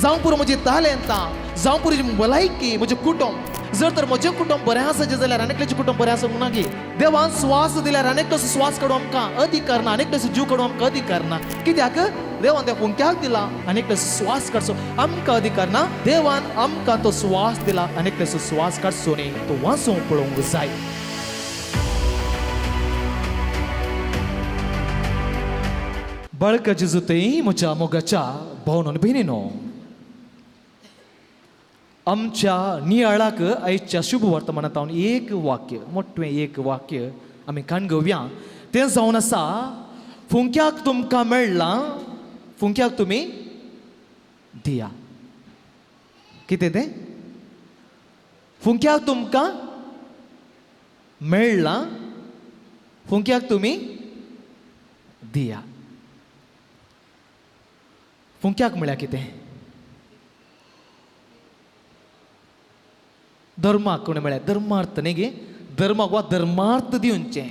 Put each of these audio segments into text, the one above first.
जावं पुरो म्हजी तालेंतां, जावं पुरो म्हजी भलायकी, म्हजें कुटुंब. जर तर म्हजें कुटुंब बरें आसाचें जाल्यार आनीकल्याचें कुटुंब बरें आसूंक ना गी. देवान स्वास दिल्यार आनीकल्याचो स्वास काडूं आमकां अधिकार ना, आनीकल्याचो जीव काडूं आमकां अधिकार ना. कित्याक देवान त्या फुंक्याक दिला आनीकल्याचो स्वास काडचो आमकां अधिकार ना. देवान आमकां तो स्वास दिला, आनीकल्याचो स्वास काडचो न्ही, तो वाचोवंक पळोवंक जाय. बाळका जेजू थंय म्हज्या मोगाच्या भावन आनी भयणीनो, आमच्या नियाळाक आयच्या शुभ वर्तमानांत एक वाक्य, मोटवें एक वाक्य आमी कान घेवया. तें जावन आसा, फुंक्याक तुमकां मेळ्ळां, फुंक्याक तुमी दिया. कितें तें? फुंक्याक तुमकां मेळ्ळां, फुंक्याक तुमी दिया. फुंक्याक म्हळ्यार कितें? धर्माक कोणें म्हळ्यार धर्मार्थ न्ही गे, धर्माक वा धर्मार्थ दिवचें,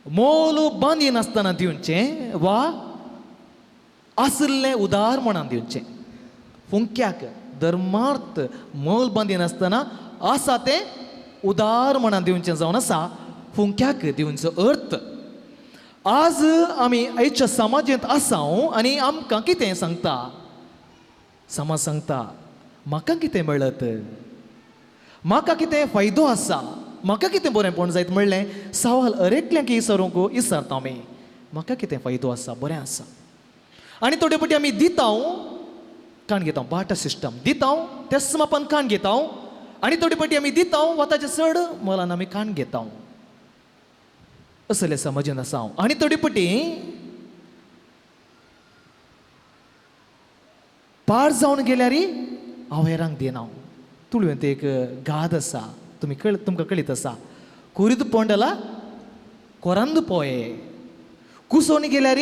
मोल बांदिनासतना दिवचें वा आशिल्लें उदार मनान दिवचें. फुंक्याक धर्मार्थ मोल बांदिनासतना आसा तें उदार मनान दिवचें जावन आसा फुंक्याक दिवचो अर्थ. आज आमी आयच्या समाजेंत आसा आनी आमकां कितें सांगता समाज? सांगता म्हाका कितें मेळत, म्हाका कितें फायदो आसा, म्हाका कितें बरेंपण जायत म्हणलें सवाल अरेकल्यांक विचारूंक विचारता आमी. म्हाका कितें फायदो आसा, बरें आसा. आनी थोडे फावटी आमी दिता कान घेता, बाटा सिस्टम दिता तेच मापान कान घेता. आनी थोडे फावटी आमी दिता वा ताचे चड मोलान आमी कान घेता. असले समाजान आसा हांव. आनी थोडे फावटी पाड जावन गेल्यार हांव हेरांक दिना. तुळवेंत एक गाद आसा, तुमी तुमकां कळीत आसा, कुरीद पोंडला कोरांद पोये, कुसोवन गेल्यार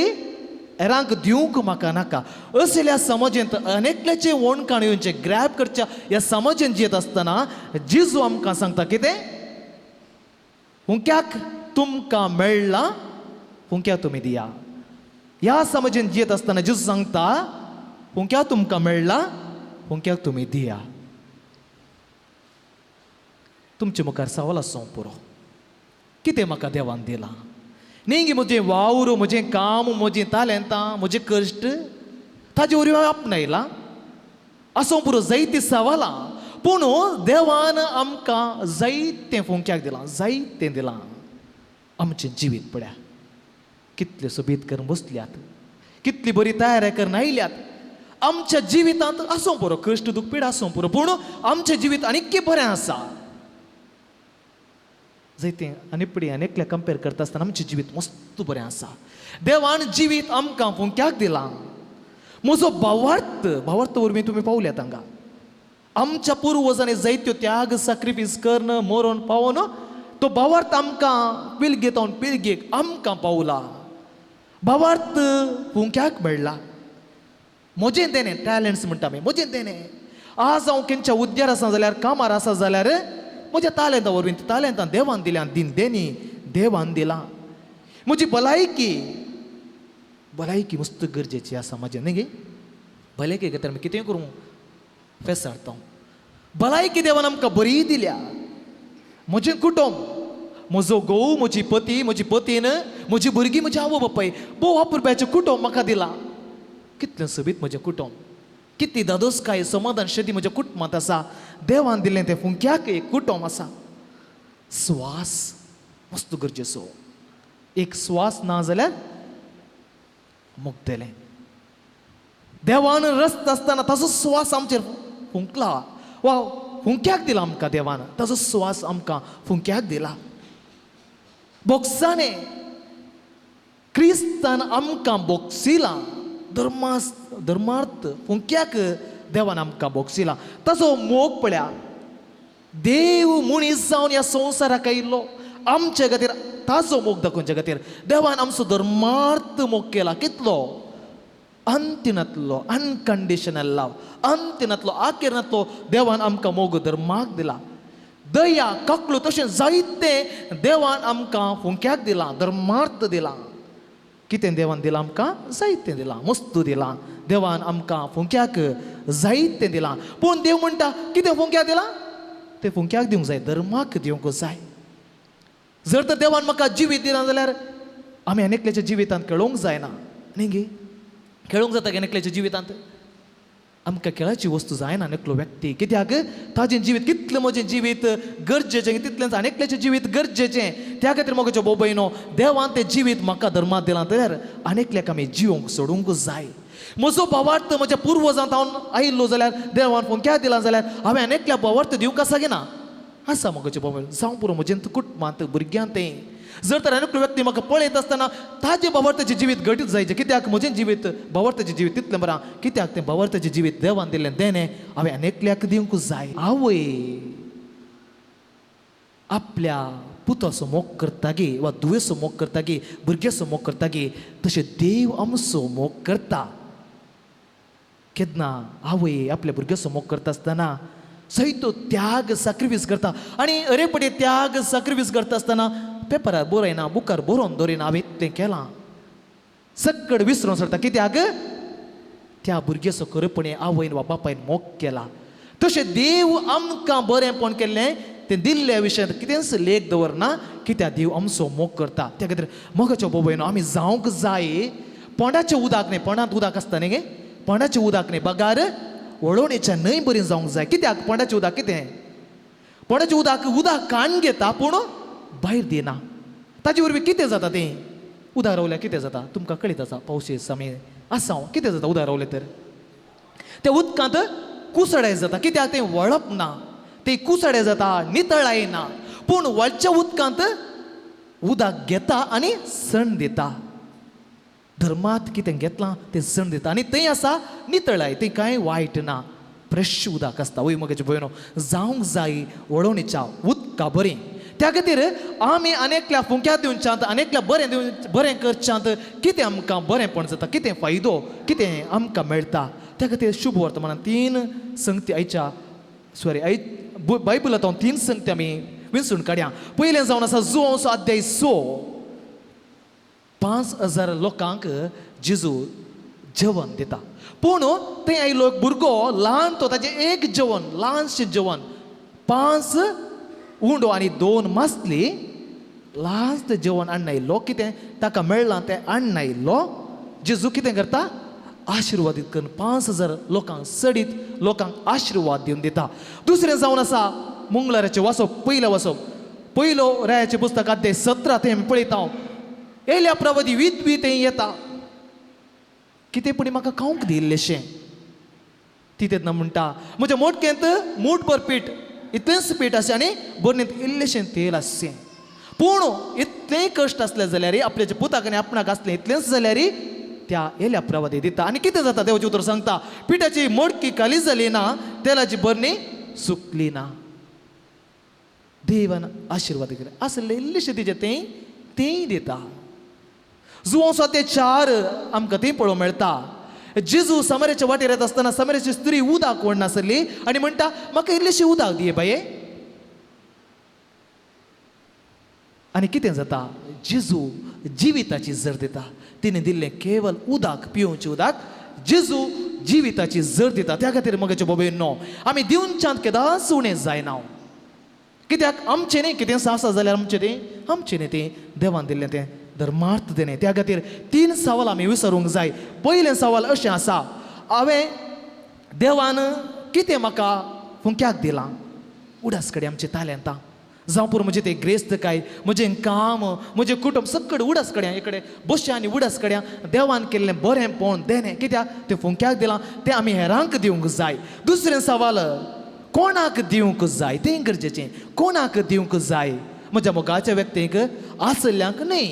हेरांक दिवंक म्हाका नाका. असल्या समाजेंत अनेकल्याचे वणकाण येवचें ग्रॅब करच्या ह्या समाजेंत जियेत आसतना जेजू आमकां सांगता कितें? हुंक्याक तुमकां मेळ्ळां, हुंक्याक तुमी दिया. ह्या समाजेंत जियेत आसतना जेजू सांगता हुंक्याक तुमकां मेळ्ळां, हुंक्याक तुमी दिया. तुमचे मुखार सवाल आसूं पुरो, कितें म्हाका देवान दिलां? न्ही गे म्हजें वावर, म्हजें काम, म्हजीं तालेंतां, म्हजें कश्ट ताजे वरवीं हांवें आपणायलां. आसूं पुरो जायतीं सवालां, पूण देवान आमकां जायतें फुंक्याक दिलां, जायतें दिलां. आमचें जिवीत पळया कितलें सोबीत करून बसल्यात, कितली बरी तयारी करून आयल्यात. आमच्या जिवितांत आसूं पुरो कश्ट दुख पीड आसूं पुरो, पूण आमचें जिवीत आनीक बरें आसा. जायतें आनी पडी आनी एकल्या कंपेर करता आसतना आमचें जिवीत मस्त बरें आसा. देवान जिवीत आमकां फुंक्याक दिलां. म्हजो भावार्थ, भावार्थ वरवीं तुमी पावल्यात हांगा. आमच्या पुर्वजांनी जायत्यो त्याग सॅक्रिफायस करून मरोन पावोन तो भावार्थ आमकां पिळगे तावन पिळगेक आमकां पावला. भावार्थ फुंक्याक मेळ्ळा. म्हजें देणें, टॅलंट्स म्हणटा आमी, म्हजें देणें. आज हांव खंयच्या उद्यार आसा जाल्यार, कामार आसा जाल्यार म्हज्या तालेंतां वरवीं, तालेंतां देवान दिल्या, दिन देणी देवान दिलां. म्हजी भलायकी, भलायकी मस्त गरजेची आसा म्हजें न्ही गे. भलायकी खातीर आमी कितें करूं फेसारता. भलायकी देवान आमकां बरी दिल्या. म्हजें कुटुंब, म्हजो घोव, म्हजी पती, म्हजी पतीन, म्हजी भुरगीं, म्हजी आवय बापाय, भोव अपुरबायेचें कुटुंब म्हाका दिलां. कितलें सोबीत म्हजें कुटुंब, कितली दादोसकाय समाधान शेती म्हज्या कुटुंबांत आसा. देवान दिल्लें तें फुंक्याक एक कुटुंब आसा. स्वास मस्त गरजेचो, एक स्वास ना जाल्यार मुक्तलें. देवान रस्त आसतना ताजो स्वास आमचेर फुंकला वा फुंक्याक दिला आमकां देवान, ताजो स्वास आमकां फुंक्याक दिला. बोक्साने क्रिस्तान आमकां बोक्सिला, धर्मार्थ फुंक्याक देवान आमकां बोक्सिला. ताजो मोग पळया, देव मनीस जावन ह्या संवसाराक आयिल्लो आमचे खातीर, ताजो मोग दाखोवचे खातीर देवान आमचो धर्मार्थ मोग केला. कितलो अंतिनातलो, अनकंडिशनल लव, अंतिनातलो, आखेर नातलो देवान आमकां मोग धर्माक दिला. दया काकलो तशें जायतें देवान आमकां फुंक्याक दिलां, धर्मार्थ दिलां. कितें देवान दिलां आमकां? जायतें दिलां, मस्तू दिलां देवान आमकां फुंक्याक जायतें दिलां. पूण देव म्हणटा कितें फुंक्याक दिलां? तें फुंक्याक दिवंक जाय, धर्माक दिवंक जाय. जर तर देवान म्हाका जिवीत दिलां जाल्यार आमी आनी एकल्याच्या जिवितांत खेळोवंक जायना न्ही गे? खेळोवंक जाता आनी एकल्याच्या जिवितांत? आमकां खेळाची वस्तू जायना एकलो व्यक्ती. कित्याक ताजें जिवीत कितलें म्हजें जिवीत गरजेचें तितलेंच आनी एकल्याचें जिवीत गरजेचें. त्या खातीर मोगाच्यो भाव भयणो, देवान तें जिवीत म्हाका धर्मांत दिलां जाल्यार आनी एकल्याक आमी जिवोंक सोडूंक जाय. म्हजो भावार्थ म्हज्या पुर्वजांत हांव आयिल्लो जाल्यार देवान फुंक्या दिलां जाल्यार हांवें आनी एकल्या भावार्थ दिवंक आसा ना आसा. मोगाच्यो भाव भयणो, जावं पुरो म्हजें कुटुंबांत भुरग्यांत तें. जर तर आनी एकलो व्यक्ती म्हाका पळयत आसतना ताजें भावार्थाचें जिवीत घटीत जायचें. कित्याक म्हजें जिवीत भावार्थाचें जिवीत तितलें बरें. कित्याक तें भावार्थाचें जिवीत देवान दिल्लें देणें हांवें आनी एकल्याक दिवंक जाय. आवय आपल्या पुताचो मोग करता गे वा धुवेचो मोग करता गे, भुरग्याचो मोग करता गे, तशें देव आमचो मोग करता. केन्ना आवय आपल्या भुरग्याचो मोग करता आसतना सयतो त्याग साक्रिफीस करता आनी अरेपडे त्याग साक्रिफीस करता आसतना पेपरार बरयना, बुकार बरोवन दवरिना हांवें इतलें केलां, सक्कड विसरून सोडटा. कित्याक त्या भुरग्याचो खरेपणी आवयन वा बापायन मोग केला. तशें देव आमकां बरेंपण केल्लें तें दिल्ल्या विशयांत कितेंच लेख दवरना. कित्याक देव आमचो मोग करता. त्या खातीर मोगाच्यो भाव आमी जावंक जाय पोंडाचें उदक न्ही. पोंडांत उदक आसता न्ही गे? पोंडाचें उदक न्ही, बगार वळवणेच्या न्हंय बरी जावंक जाय. कित्याक पोंडाचें उदक कितें? पोंडाचें उदक उदक काण घेता पूण भायर दिना. ताजे वरवीं कितें जाता? तें उदक रावल्यार कितें जाता तुमकां कळीत आसा. पावसे समय आसा कितें जाता उदक रावलें तर त्या उदकांत कुसडे जाता. कित्याक तें वळप ना, तें कुसडे जाता, नितळाय ना. पूण वळच्या उदकांत उदक घेता आनी सण दिता. धर्मांत कितें घेतलां तें सण दिता आनी थंय आसा नितळाय, थंय कांय वायट ना, फ्रेश उदक आसता. वय मगेचे भयणो, जावंक जाय वळवणीच्या उदका बरीं. त्या खातीर आमी आनी एकल्या फुंक्या दिवच्यांत, आनी एकल्या बरें दिवन बरें करच्यांत कितें आमकां बरेंपण जाता, कितें फायदो, कितें आमकां मेळटा. त्या खातीर शुभ वर्तमानान तीन संगती आयच्या सॉरी I बायबलांत तीन संगती आमी विंचून काडया. पयलें जावन आसा जुवांव अध्याय 6. 5000 लोकांक जेजू जेवण दिता. पूण थंय आयलो एक भुरगो ल्हान, तो ताजें एक जेवण, ल्हानशें जेवण, 5 उंडो आनी 2 मासली, ल्हान तें जेवण हाडून आयलो. कितें ताका मेळ्ळां तें हाडून आयलो. जेजू कितें करता? आशिर्वादीत करून 5000 लोकांक, सडीत लोकांक आशिर्वाद दिवन दिता. दुसरें जावन आसा मंगळाराचें वाचप, पयलें वाचप, पयलो रायाचें पुस्तक अध्याय 17. तें आमी पळयता. येयल्या प्रवादी विधवी थंय येता, कितें पूण म्हाका खावंक दी इल्लेशें. ती तेन्ना म्हणटा, म्हज्या मोटकेंत मूठभर पीठ, इतलेंच पीठ आसचें आनी बरणींत इल्लेशें तेल आसचें. पूण इतलेंय कश्ट आसलें जाल्यार आपल्याच्या पुताक आनी आपणाक आसलें इतलेंच जाल्यार त्या येल्या प्रवादी दिता. आनी कितें जाता? देवाचें उतर सांगता, पिठाची मोडकी खाली जाली ना, तेलाची बरणी सुकली ना. देवान आशिर्वाद केले, आसलें इल्लेशें तिजें तें तेंय दिता. जुवांव ते 4 आमकां थंय पळोवंक मेळटा. जेजू समरेच्या वाटेर येता आसतना समरेची स्त्री उदक ओडनासली आनी म्हणटा, म्हाका इल्लेशें उदक दिये बाये. आनी कितें जाता? जेजू जिविताची जर दिता. तिणें दिल्लें केवल उदक, पिवचें उदक, जेजू जिविताची जर दिता. त्या खातीर मगाचे बाबेनो, आमी दिवच्यात केदांच उणें जायना. कित्याक आमचें न्ही कितें आसा जाल्यार आमचें तें, आमचें न्ही तें, देवान दिल्लें तें धर्मार्थ देणें. त्या खातीर 3 सवाल आमी विसरूंक जाय. पयलें सवाल अशें आसा, हांवें देवान कितें म्हाका फुंक्याक दिलां? उडास कडेन आमचें तालेंतां जावं पुरो, म्हजें तें ग्रेस्तकाय, म्हजें काम, म्हजें कुटुंब, सगळें उडास कडेन इकडे बसचें आनी उडास कडेन देवान केल्लें बरेंपण देणें. कित्याक तें फुंक्याक दिलां तें आमी हेरांक दिवंक जाय. दुसरें सवाल, कोणाक दिवंक जाय तें गरजेचें. कोणाक दिवंक जाय? म्हज्या मोगाच्या व्यक्तींक, आसल्ल्यांक न्हय,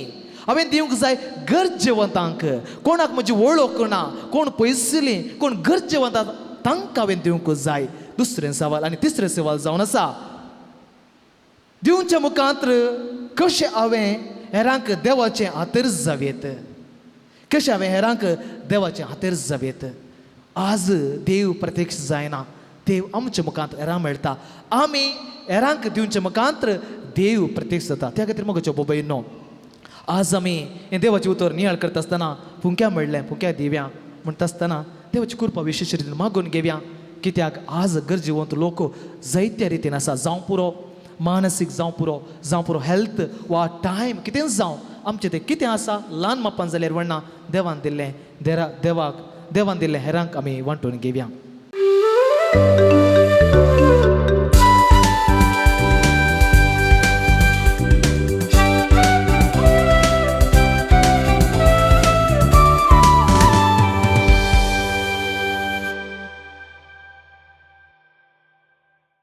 हांवें दिवंक जाय गरजेवंतांक. कोणाक म्हजी वळख ना, कोण पयसुल्लीं, कोण गरजेवंत तांकां हांवें दिवंक जाय. दुसरें सवाल. आनी तिसरें सवाल जावन आसा, दिवच्या मुखांत कशें हांवें हेरांक देवाचें हातेर जावयेत, कशें हांवें हेरांक देवाचें हातेर जावयेत. आज देव प्रत्यक्ष जायना, देव आमच्या मुखांत हेरां मेळटा. आमी हेरांक दिवच्या मुखांत देव प्रत्यक्ष जाता. त्या खातीर मोगाच्यो बाबयनो, आज आमी हें देवाचें उतर नियाळ करता आसतना फुंक्या मेळ्ळें, फुंक्या दिव्या म्हणटा आसतना देवाची कृपा विशेश रितीन मागून घेवया. कित्याक आज गरजेवंत लोक जायत्या रितीन आसा, जावं पुरो मानसीक, जावं पुरो, जावं पुरो हेल्थ वा टायम, कितेंच जावं, आमचें तें कितें आसा ल्हान मापान जाल्यार व्हडना, देवान दिल्लें देरा देवाक देवान दिल्लें हेरांक आमी वांटून घेवया.